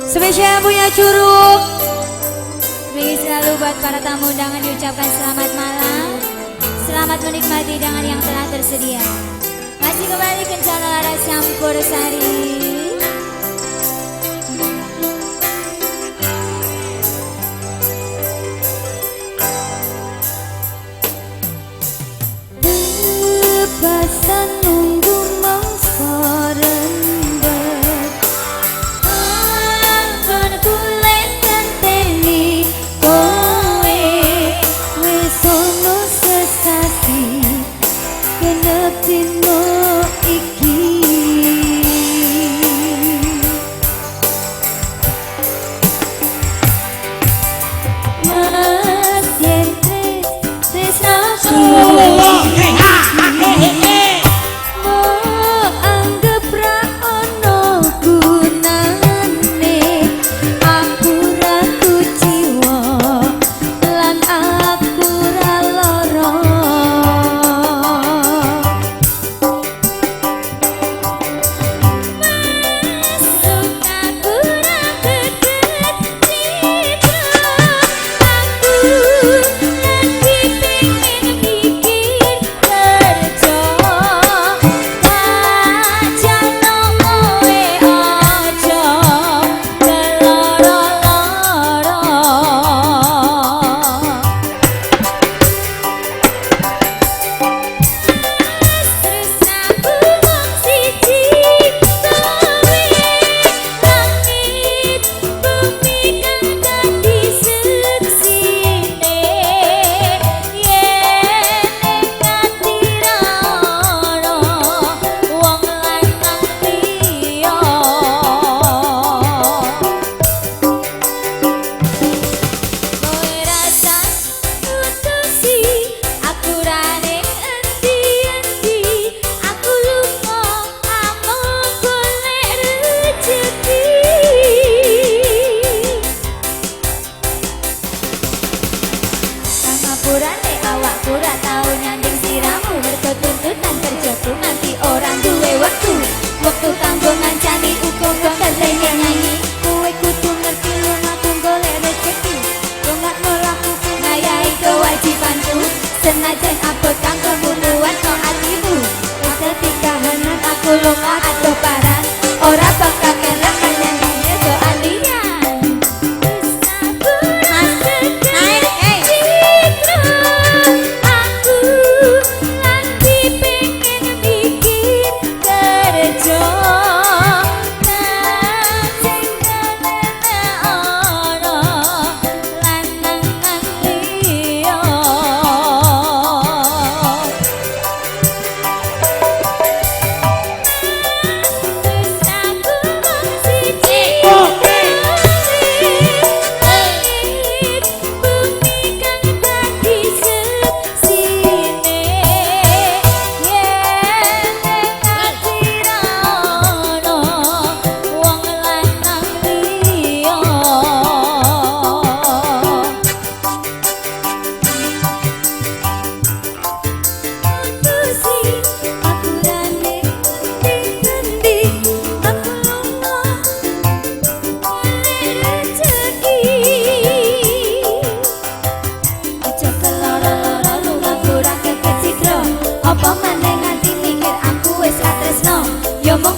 Spesial punya Curug. Bagi selalu buat para tamu undangan diucapkan selamat malam. Selamat menikmati hidangan yang telah tersedia. Masih kembali Kencana Laras Campursari. Tepasan nunggu mangsa rembet, anggon kulit ngenteni kowe wis ono sesasi genep dino iki. Mas yen tresnaku mbok anggep ra ono gunane, aku ra kuciwa lan aku ra lara. Masuk aku ra kedet citra, aku lagi pengen mikir kerja. Tak jaluk kowe aja keloro-loro. Tresnaku mung siji kowe, langit bumi kang dadi seksine. Yen ning ati ra ono wong lanang liya. Kowe rasa putusi aku ra ning endi-endi, aku lunga amung golek rejeki. Pangapurane awakku ra tau nyanding siramu, mergo tuntutan kerjaku nganti ora duwe wektu. Wektu kanggo ngancani uga kepengen nyanyi. Kowe kudu ngerti lungaku golek rejeki, dongakno lakuku Ngayahi kewajibanku senajan abot kanggo munuwatno atimu. Wis dadi kahanan aku lunga adoh paran, ora bakal kelek menyang desa alian. Mas, naik, eh. Citra, aku lagi pengen mikir kerja. Sing ono lanangan liya. Tresnaku mung siji kowe, langit bumi kang dadi seksine. Yen ning ati ra ono wong lanang liya. Putusi aku ra ning endi-endi, aku lunga golek rejeki. Aja keloro-loro lungaku ra keket cidra, apa maneh nganti mikir aku wis ra tresno. Ya mung